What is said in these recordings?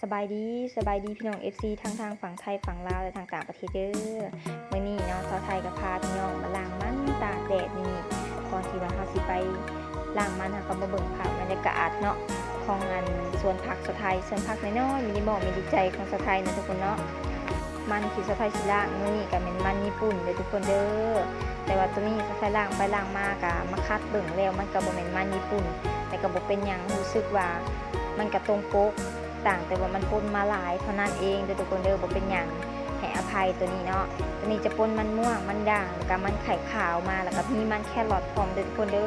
ສະບາຍດີ ສະບາຍດີພີ່ນ້ອງເອັຟຊີ ທັງທາງຝັ່ງໄທ ຝັ່ງລາວ ແລະ ທາງຕ່າງປະເທດເດີ. ມື້ນີ້ເນາະ ສາວໄທກໍພາພີ່ນ້ອງມາລ້າງມັນຕາກແດດນີ້ ກ່ອນທີ່ວ່າເຮົາຊິໄປລ້າງມັນ ເຮົາກໍມາເບິ່ງພາບບັນຍາກາດເນາະ ຂອງອັນສວນຜັກສາວໄທ ສວນຜັກນ້ອຍໆ ມິນິມອລມິນິໃຈຂອງສາວໄທນະທຸກຄົນເນາະ. ມັນທີ່ສາວໄທຊິລ້າງມື້ນີ້ກໍແມ່ນມັນຍີ່ປຸ່ນເດີທຸກຄົນເດີ. ແຕ່ວ່າໂຕນີ້ສາວໄທລ້າງໄປລ້າງມາກໍມາຂັດເບິ່ງແລ້ວ ມັນກໍບໍ່ແມ່ນມັນຍີ່ປຸ່ນ ແຕ່ກໍບໍ່ເປັນຫຍັງ ຮູ້ສຶກວ່າມັນກໍຕົງປົກ ຕ່າງແຕ່ວ່າມັນປົນມາຫຼາຍເທົ່ານັ້ນເອງເດີທຸກຄົນເດີ ບໍ່ເປັນຫຍັງ ໃຫ້ອະໄພໂຕນີ້ເນາະ. ໂຕນີ້ຈະປົນມັນມ່ວງ ມັນດ່າງ ແລ້ວກໍມັນໄຂ່ຂາວມາ ແລ້ວກໍມີມັນແຄຣອດພ້ອມເດີທຸກຄົນເດີ.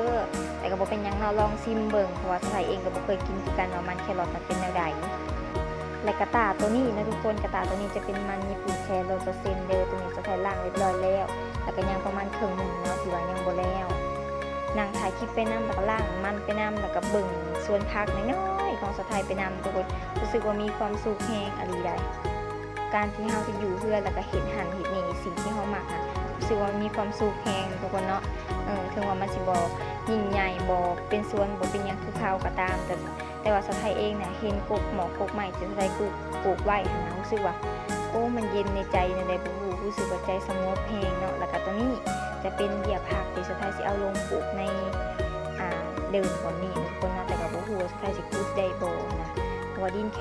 ແຕ່ກໍບໍ່ເປັນຫຍັງເນາະ ລອງຊິມເບິ່ງ ເພາະວ່າສາວໄທເອງກໍບໍ່ເຄີຍກິນຄືກັນວ່າມັນແຄຣອດມັນເປັນແນວໃດ. ແລະກະຕ່າໂຕນີ້ນະທຸກຄົນ ກະຕ່າໂຕນີ້ຈະເປັນມັນຍີ່ປຸ່ນແທ້ຮ້ອຍເປີເຊັນເດີ. ໂຕນີ້ສາວໄທລ້າງຮຽບຮ້ອຍແລ້ວ ແລ້ວກະຍັງປະມານເຄິ່ງໜຶ່ງເນາະ ທີ່ວ່າຍັງບໍ່ແລ້ວ. ນັ່ງຖ່າຍຄລິບໄປນຳ ແລ້ວກະລ້າງມັນໄປນຳ ແລ້ວກະເບິ່ງສວນຜັກນ້ອຍໆຂອງສາວໄທໄປນຳທຸກຄົນ. ຮູ້ສຶກວ່າມີຄວາມສຸກແຮງອີ່ຫຼີໃດ໋ ການທີ່ເຮົາໄດ້ຢູ່ເຮືອນ ແລ້ວກະເຮັດຫັ້ນເຮັດນີ້ ສິ່ງທີ່ເຮົາມັກຫັ້ນ ຮູ້ສຶກວ່າມັນມີຄວາມສຸກແຮງທຸກຄົນເນາະ. ເອີ ເຖິງວ່າມັນຊິບໍ່ຍິ່ງໃຫຍ່ ບໍ່ເປັນສວນ ບໍ່ເປັນຫຍັງຄືເກົ່າກໍຕາມ ແຕ່ ແຕ່ວ່າສາວໄທເອງນະ ເຫັນກົກໝອກກົກໄມ້ທີ່ສາວໄທປູກ ປູກໄວ້ຫັ້ນນະ ຮູ້ສຶກວ່າ ໂອ້ ມັນເຢັນໃນໃຈແນວໃດບໍ່ຮູ້ ຮູ້ສຶກວ່າໃຈສະຫງົບແຮງເນາະ. ແລ້ວກະໂຕນີ້ຈະເປັນເບ້ຍຜັກທີ່ສາວໄທຊິເອົາລົງປູກໃນ ອ່າ ເດີ່ນບ່ອນນີ້ທຸກຄົນເນາະ ແຕ່ກໍບໍ່ຮູ້ວ່າສາວໄທຊິຂຸດໄດ້ບໍ່ນະ ເພາະວ່າດິນແຂ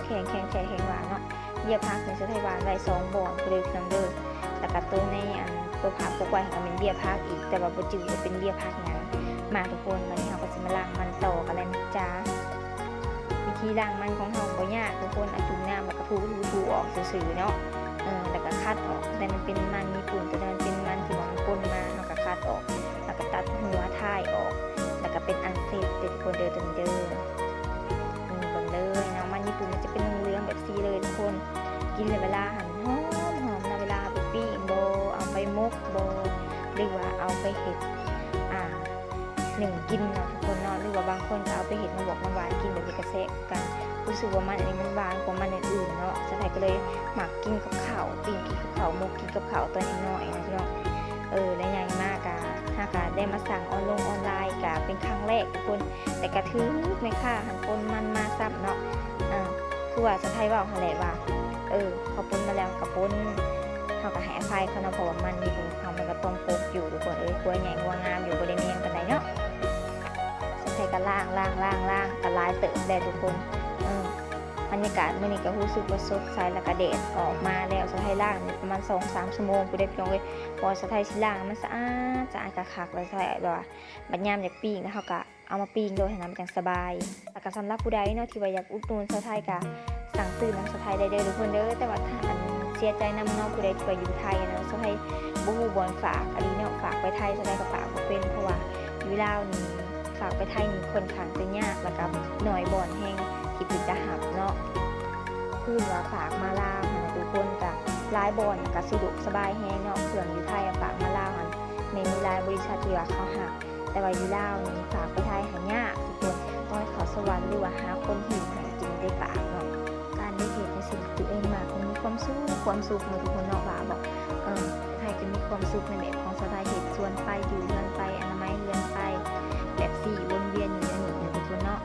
ງໆ ແຂງແທ້ແຂງວ່າເນາະ. ເບ້ຍຜັກນີ້ສາວໄທຫວ່ານໄວ້ສອງບ່ອນພຸ້ນເດີພີ່ນ້ອງເດີ. ແລ້ວກະໂຕໃນອັນ ໂຕຜາປົກໄວ້ຫັ້ນກໍແມ່ນເບ້ຍຜັກອີກ ແຕ່ວ່າບໍ່ຈື່ວ່າເປັນເບ້ຍຜັກຫຍັງ. ມາທຸກຄົນ ບາດນີ້ເຮົາກໍຊິມາລ້າງມັນຕໍ່ກັນແລ້ວນະຈ໊ະ. ວິທີລ້າງມັນຂອງເຮົາບໍ່ຍາກທຸກຄົນ ເອົາຈຸ່ມນ້ຳແລ້ວກໍຖູໆໆອອກຊື່ໆເນາະ ເອີ ແລ້ວກໍຂັດອອກ ແຕ່ມັນເປັນມັນຍີ່ປຸ່ນ ໂຕໃດມັນເປັນມັນທີ່ວ່າມັນປົນມາ ເຮົາກໍຂັດອອກ ແລ້ວກໍຕັດຫົວທ້າຍອອກ ແລ້ວກໍເປັນອັນເສັດເດີທຸກຄົນເດີ ໂຕນີ້ເດີ. ນີ້ເບິ່ງເລີຍເນາະ ມັນຍີ່ປຸ່ນມັນຈະເປັນເຫຼືອງໆແບບຊີ້ເລີຍທຸກຄົນ. ກິນແລ້ວເວລາຫັ້ນຫອມໆເນາະ ເວລາເອົາໄປປີ້ງບໍ ເອົາໄປໝົກບໍ ຫຼືວ່າເອົາໄປເຮັດ ອ່າ ໜຶ້ງກິນເນາະທຸກຄົນເນາະ ຫຼືວ່າບາງຄົນກໍເອົາໄປເຮັດນ້ຳບອກນ້ຳຫວານກິນ ແບບນີ້ກໍແຊບຄືກັນ. ຮູ້ສຶກວ່າມັນອັນນີ້ມັນຫວານກວ່າມັນອື່ນໆເນາະ ສາວໄທກໍເລີຍມັກກິນກັບເຂົ້າ ປີ້ງກິນກັບເຂົ້າ ໝົກກິນກັບເຂົ້າຕອນນ້ອຍໆນະພີ່ນ້ອງ. ເອີ ແລະໃຫຍ່ມາກະ ຫາກະໄດ້ມາສັ່ງອອນລົງອອນລາຍ ກະເປັນຄັ້ງແລກທຸກຄົນ ແຕ່ກະຖືກແມ່ຄ້າຫັ້ນປົນມັນມາຊ້ຳເນາະ. ເອີ ຄືວ່າສາວໄທເວົ້າຫັ້ນແຫຼະວ່າ ເອີ ເຂົາປົນມາແລ້ວກະປົນ ເຮົາກະໃຫ້ອະໄພເຂົາເນາະ ເພາະວ່າມັນນີ້ເຮົາມັນກະຕ້ອງປົກຢູ່ທຸກຄົນເອີຍ. ຄວາຍໃຫຍ່ງົວງາມຢູ່ ບໍ່ໄດ້ແມ່ນປານໃດເນາະ. ສາວໄທກະລ້າງ ລ້າງ ລ້າງ ລ້າງ ກະຫຼາຍເຕີບແລ້ວທຸກຄົນ. ເອີ ບັນຍາກາດມື້ນີ້ກະຮູ້ສຶກວ່າສົດໃສ ແລ້ວກະແດດອອກມາແລ້ວ. ສາວໄທລ້າງນີ້ປະມານສອງສາມຊົ່ວໂມງພຸ້ນເດ້ພີ່ນ້ອງເອີຍ ເພາະວ່າສາວໄທຊິລ້າງໃຫ້ມັນສະອາດ ສະອາດຄັກໆ ແລ້ວສາວໄທວ່າ ບັດຍາມຢາກປີ້ງ ແລ້ວເຮົາກະ ເອົາມາປີ້ງໂລດຫັ້ນນະ ມັນຈັ່ງສະບາຍ. ແລ້ວກໍສຳລັບຜູ້ໃດເນາະ ທີ່ວ່າຢາກອຸດໜູນສາວໄທ ກໍສັ່ງຊື້ນຳສາວໄທໄດ້ເດີທຸກຄົນເດີ. ແຕ່ວ່າ ອັນ ເສຍໃຈນຳເນາະ ຜູ້ໃດທີ່ວ່າຢູ່ໄທນະ ສາວໄທບໍ່ຮູ້ບ່ອນຝາກອີ່ຫຼີເນາະ ຝາກໄປໄທສາວໄທກໍຝາກບໍ່ເປັນ ເພາະວ່າຢູ່ລາວນີ້ຝາກໄປໄທນີ້ຄ່ອນຂ້າງຈະຍາກ ແລ້ວກໍໜ້ອຍບ່ອນແຮງທີ່ເພິ່ນຈະຮັບເນາະ. ຄືວ່າຝາກມາລາວຫັ້ນນະທຸກຄົນ ກໍຫຼາຍບ່ອນ ແລ້ວກໍສະດວກສະບາຍແຮງເນາະ. ເຄື່ອງຢູ່ໄທອະ ຝາກມາລາວຫັ້ນ ແມ່ນມີຫຼາຍບໍລິສັດທີ່ວ່າເຂົາຮັບ ແຕ່ວ່າຢູ່ລາວນີ້ຝາກໄປໄທຫາຍາກທຸກຄົນ ຕ້ອງໃຫ້ເຂົ້າສະຫວັນ ຫຼືວ່າຫາຄົນຮີບໃຫ້ຈຶ່ງໄດ້ຝາກເນາະ. ການໄດ້ເຮັດໃນສິ່ງທີ່ຕົວເອງມັກ ມັນມີຄວາມສຸກ ຄວາມສຸກເນາະທຸກຄົນເນາະ ວ່າບໍ່? ເອີ ສາວໄທກໍມີຄວາມສຸກໃນແບບຂອງສາວໄທ ເຮັດສວນໄປ ຢູ່ເຮືອນໄປ ອະນາໄມເຮືອນໄປ ແບບສີ່ວົນວຽນຢູ່ແນວນີ້ເນາະທຸກຄົນເນາະ.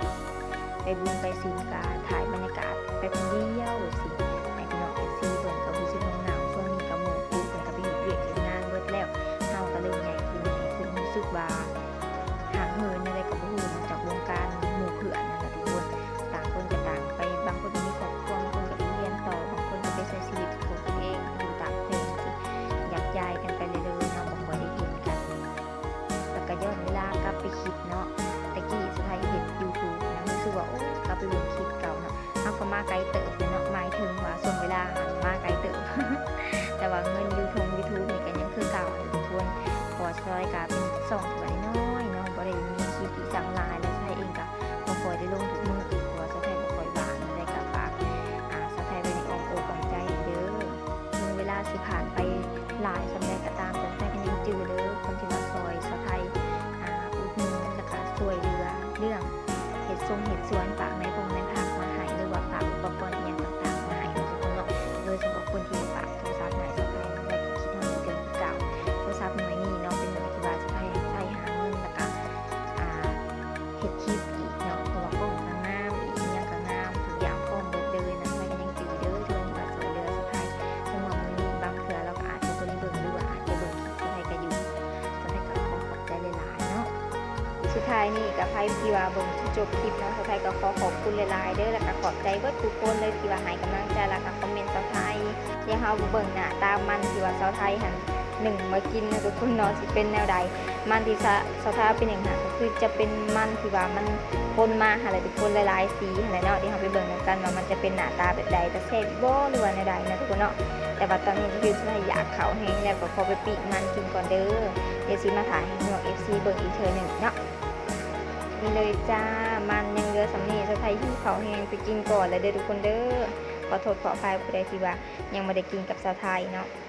ໄປບຸນໄປສິນກະຖ່າຍບັນຍາກາດໄປຜູ້ດຽວຈັ່ງຊີ້ ໃຫ້ພີ່ນ້ອງເອັຟຊີເບິ່ງ ກໍຮູ້ສຶກເຫງົາໆ. ຊ່ວງນີ້ກໍໝູ່ຄູ່ເພິ່ນກໍໄປເຮັດວຽກເຮັດງານເບິດແລ້ວ ເຮົາກໍເລີ່ມໃຫຍ່ຂຶ້ນ ໃຫຍ່ຂຶ້ນ ຮູ້ສຶກວ່າຫ່າງເຫີນແນວໃດກໍບໍ່ຮູ້ເນາະ ຈາກວົງການໝູ່ເພື່ອນນັ້ນນະທຸກຄົນ. ຕ່າງຄົນກໍຕ່າງໄປ ບາງຄົນກໍມີຄອບຄົວ ບາງຄົນກໍໄປຮຽນຕໍ່ ບາງຄົນກໍໄປໃຊ້ຊີວິດຂອງຕົນເອງ ຢູ່ຕ່າງແຂວງຊີ້ ແຍກຍ້າຍກັນໄປເລື້ອຍໆເນາະ ບໍ່ຄ່ອຍໄດ້ເຫັນກັນ. ແລ້ວກໍຍ້ອນເວລາກັບໄປຄິດເນາະ ແຕ່ກີ້ສາວໄທເຮັດຢູທູບນະ ຮູ້ສຶກວ່າ ໂອ້ ກັບໄປເບິ່ງຄລິບເກົ່າເນາະ ເຮົາກໍມາໄກເຕີບເລີຍເນາະ. ໝາຍເຖິງວ່າຊ່ວງເວລາຫັ້ນມາໄກເຕີບ ແຕ່ວ່າເງິນຢູທົງຢູທູບນີ້ກໍຍັງຄືເກົ່າທຸກຄົນ ເພາະວ່າສາວໄທກໍເປັນຊ່ອງທີ່ວ່ານ້ອຍໆເນາະ ບໍ່ໄດ້ມີຄລິບອີ່ຫຍັງຫຼາຍ ແລະສາວໄທເອງກໍບໍ່ຄ່ອຍໄດ້ລົງທຸກມື້ອີກ ເພາະວ່າສາວໄທບໍ່ຄ່ອຍວ່າງ ແລ້ວກໍຝາກ ອ່າ ສາວໄທໄວ້ໃນອ້ອມອົກອ້ອມໃຈເດີ. ເຖິງເວລາຊິຜ່ານໄປຫຼາຍສ່ຳໃດກໍຕາມ ແຕ່ສາວໄທກໍຍັງຈື່ເດີ ຄົນທີ່ມາຊ່ອຍສາວໄທ ອ່າ ອຸດໜູນ ແລ້ວກໍຊ່ວຍເຫຼືອເລື່ອງເຮັດຊົງເຮັດສວນ ຝາກໃນພົງໃນຜັກມາໃຫ້ ຫຼືວ່າຝາກອຸປະກອນອີ່ຫຍັງຕ່າງໆມາໃຫ້ເນາະທຸກຄົນເນາະ. ໂດຍສະເພາະຄົນທີ່ຝາກໂທລະສັບມາໃຫ້ສາວໄທ ສາວໄທກໍຄິດຮອດຄືເກົ່າ. ໂທລະສັບໜ່ວຍນີ້ເນາະ ເປັນໜ່ວຍທີ່ວ່າສາວໄທໃຊ້ຫາເງິນ ແລ້ວກໍ ອ່າ ເຮັດຄລິບອີກເນາະ ເພາະວ່າກ້ອງກໍງາມ ອີ່ຫຍັງກໍງາມ ທຸກຢ່າງພ້ອມເບິດເລີຍນະ. ສາວໄທ ທ້າຍນີ້ກໍໃຜທີ່ວ່າເບິ່ງຈົນຈົບຄລິບເນາະ ສາວໄທກໍຂໍຂອບຄຸນຫຼາຍໆເດີ ແລ້ວກໍຂອບໃຈເບິດທຸກຄົນເລີຍທີ່ວ່າໃຫ້ກຳລັງໃຈ ແລ້ວກໍຄອມເມັນສາວໄທ. ດຽວເຮົາເບິ່ງໜ້າຕາມັນທີ່ວ່າສາວໄທຫັ້ນໜຶ້ງມາກິນເນາະທຸກຄົນເນາະ ຊິເປັນແນວໃດ. ມັນທີ່ສາ ສາວໄທເອົາໄປໜຶ້ງຫັ້ນກໍຄືຈະເປັນມັນທີ່ວ່າມັນປົນມາຫັ້ນແຫຼະທຸກຄົນ ຫຼາຍໆສີຫັ້ນແຫຼະເນາະ. ດຽວເຮົາໄປເບິ່ງນຳກັນວ່າມັນຈະເປັນໜ້າຕາແບບໃດ ຈະແຊບຢູ່ບໍ່ ຫຼືວ່າແນວໃດເນາະທຸກຄົນເນາະ. ແຕ່ວ່າຕອນນີ້ກໍຄືສາວໄທຢາກເຂົ້າແຮງແລ້ວ ກໍຂໍໄປປີ້ງມັນກິນກ່ອນເດີ. ດຽວຊິມາຖ່າຍໃຫ້ພີ່ນ້ອງເອັຟຊີເບິ່ງອີກເທື່ອໜຶ່ງເນາະ. ນີ້ເລີຍຈ້າ ມັນຍັງເຫຼືອສ່ຳນີ້ ສາວໄທຫິວເຂົ້າແຮງ ໄປກິນກ່ອນແລ້ວເດີທຸກຄົນເດີ. ຂໍໂທດຂໍອະໄພຜູ້ໃດທີ່ວ່າຍັງບໍ່ໄດ້ກິນກັບສາວໄທເນາະ.